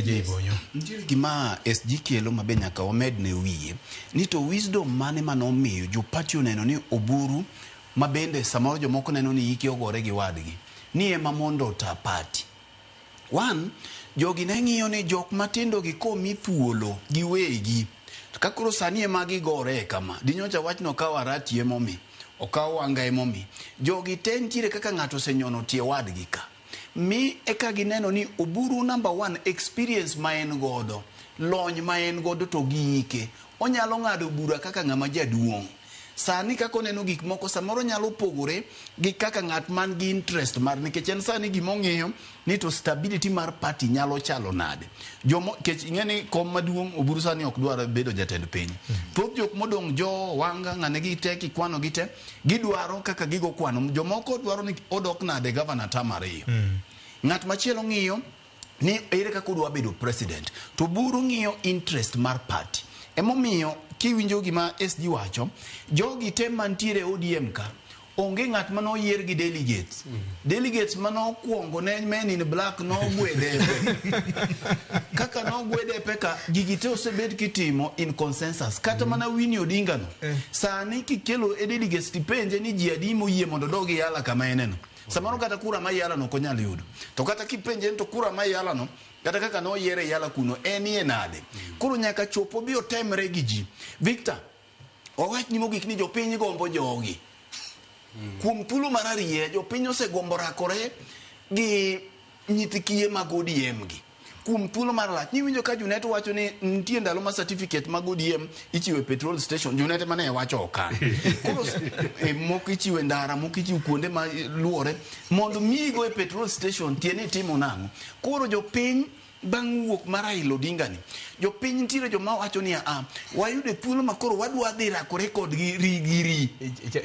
Jay Bonyo. Nitiere gima SG kelo ma be nyaka wamed ne wiye ni to wisdom mane manomiyo jo party oneno ni Oburu ma bende samoro jomoko neno ni ike ogore gi wadgi ni ema mondo ota party. One, jogi ne ng'iyo ni jok matindo gi komi thuolo giwegi to ka koro sani ema gigore kama dinyocha wachno okaw Arati emomi okaw Wanga emomi jogi te nitiere kaka ng'ato osenyono tie wadgi ka mi eka gineno ni Oburu number one experience ma en godo lony ma en godo to gi ike onyalo ng'ado bura kaka ng'ama jaduong' sani kaka oneno gik moko samoro nyalo pogore gi kaka ng'at man gi interest mar nikech en sani gimong'iyo ni to stability mar party nyalo chalo nade jomo kech ing'e ni kom maduong' Oburu sani ok dwar bedo jatend piny thoth jok modong' jo Wanga ng'ane gi te kikwano gi te gidwaro kaka gigo kwano jomoko dwaro ni odok nade governor term ariyo ng'at machielo ng'iyo ni ere kaka odwa bedo president to Oburu ng'iyo interest mar party emomiyo kiwinjo gima SG wacho jogi te mantiere e ODM ka onge ng'at manoyier gi delegates delegates manokwongo ne men in black nogwe depe kaka nogwe depe ka gigi te osebed kitimo in consensus kata mana Winnie Odinga no sani kikelo e delegates tipenje ni ji adi moyie mondo odog Yala kama eneno samoro kata kura ma Yala no ok onyal yudo to kata kipenje ni to kura ma Yala no kata kaka noyiere Yala kuno enie nade koro nyaka chop obi otemre gi ji Victor wawach ni mogik ni jopiny gombo jogi kuom thuolo mar ariye jopiny osegombo rakore gi nyithi kiye mag ODM gi kuom thuolo mar lach niwinjo ka Junet wacho ni nitie ndalo ma certificate mag ODM ichiwo e petrol station Junet mane wacho okan koro moko ichiwo e ndara moko ichiwo kuonde ma luwore mondo miyigo e petrol station tie ni itimo nang'o koro jopiny bang' wuok mar Raila Odinga ni jopiny nitiere joma wacho ni a wayudo thuolo ma koro wadwa dhi rakore kodgi rigiri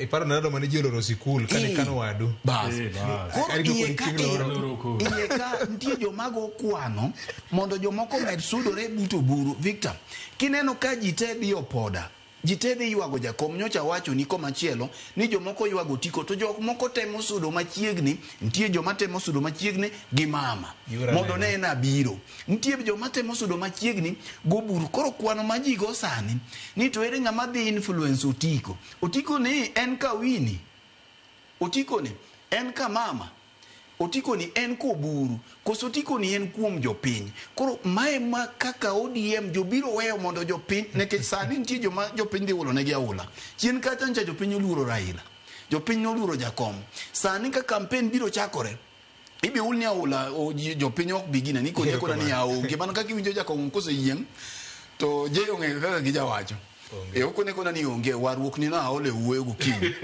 Iparo ndalo mane ji oloro sikul kane kano wadu. Bas. Bas. Koro Karibu iye kod ka chieng' loro. Loro iye ka nitie joma go kwano mondo jomoko omed sudore but Oburu. Victor, kineno ka ji te dhi opoda, ji te dhi ywago jakom nyocha wacho ni komachielo ni jomoko ywago otiko to jok moko temo sudo machiegni, nitie joma temo sudo machiegni gi mama Yura mondo neno. ne en abiro. Nitie joma temo sudo machiegni goburu. Koro kwano ma ji go sani ni to ere ng'ama dhi influence Otiko. Otiko ni en ka Winnie Otiko ni en ka mama Otiko ni en koburu koso Otiko ni en kuom jopiny koro mae ma kaka ODM jobiro weyo mondo jopiny nikech sani nitie joma jopiny dhi ulo negi aula chien kacha ncha jopiny oluoro Raila jopiny noluoro Jakom sani ka campaign biro chakore ibi ul ni aula jopiny ok bi gine ni koni akona ni aonge mana kaka iwinjo Jakom koseyieng' to je ong'eyo kaka gijawacho e okone kona ni onge warruok ni no aole wuoyo gokinyi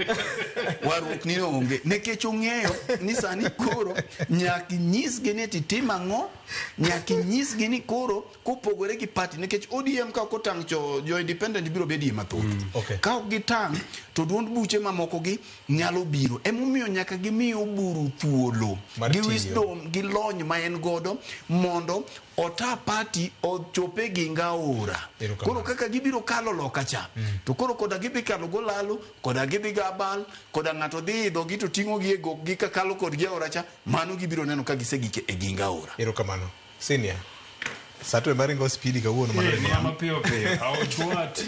warruok ni no onge nikech ong'eyo ni sani koro nyaka inyisgi ni titim ang'o nyaka inyisgi ni koro kopogore gi party nikech ODM ka ok otang' cho jo independent biro bedie mathoth ka ok gitang' to duond buche mamoko gi nyalo biro emomiyo nyaka gimi Oburu thuolo Mar gi tiyo. wisdom gi lony ma en godo mondo ota party ochope gi ngaora Erokamano. koro kaka gibiro kalo loka cha to koro koda gidhi kalo golalo koda gidhi gabal koda ng'ato dhi idho gi to ting'o gi e gokgi ka kalo kodgi aora cha mano gibiro neno ka gisegik e ging aora Erokamano. Senior. Sato ema ringo spidi kawuono mana. Ni ama piyo piyo. Aochwat.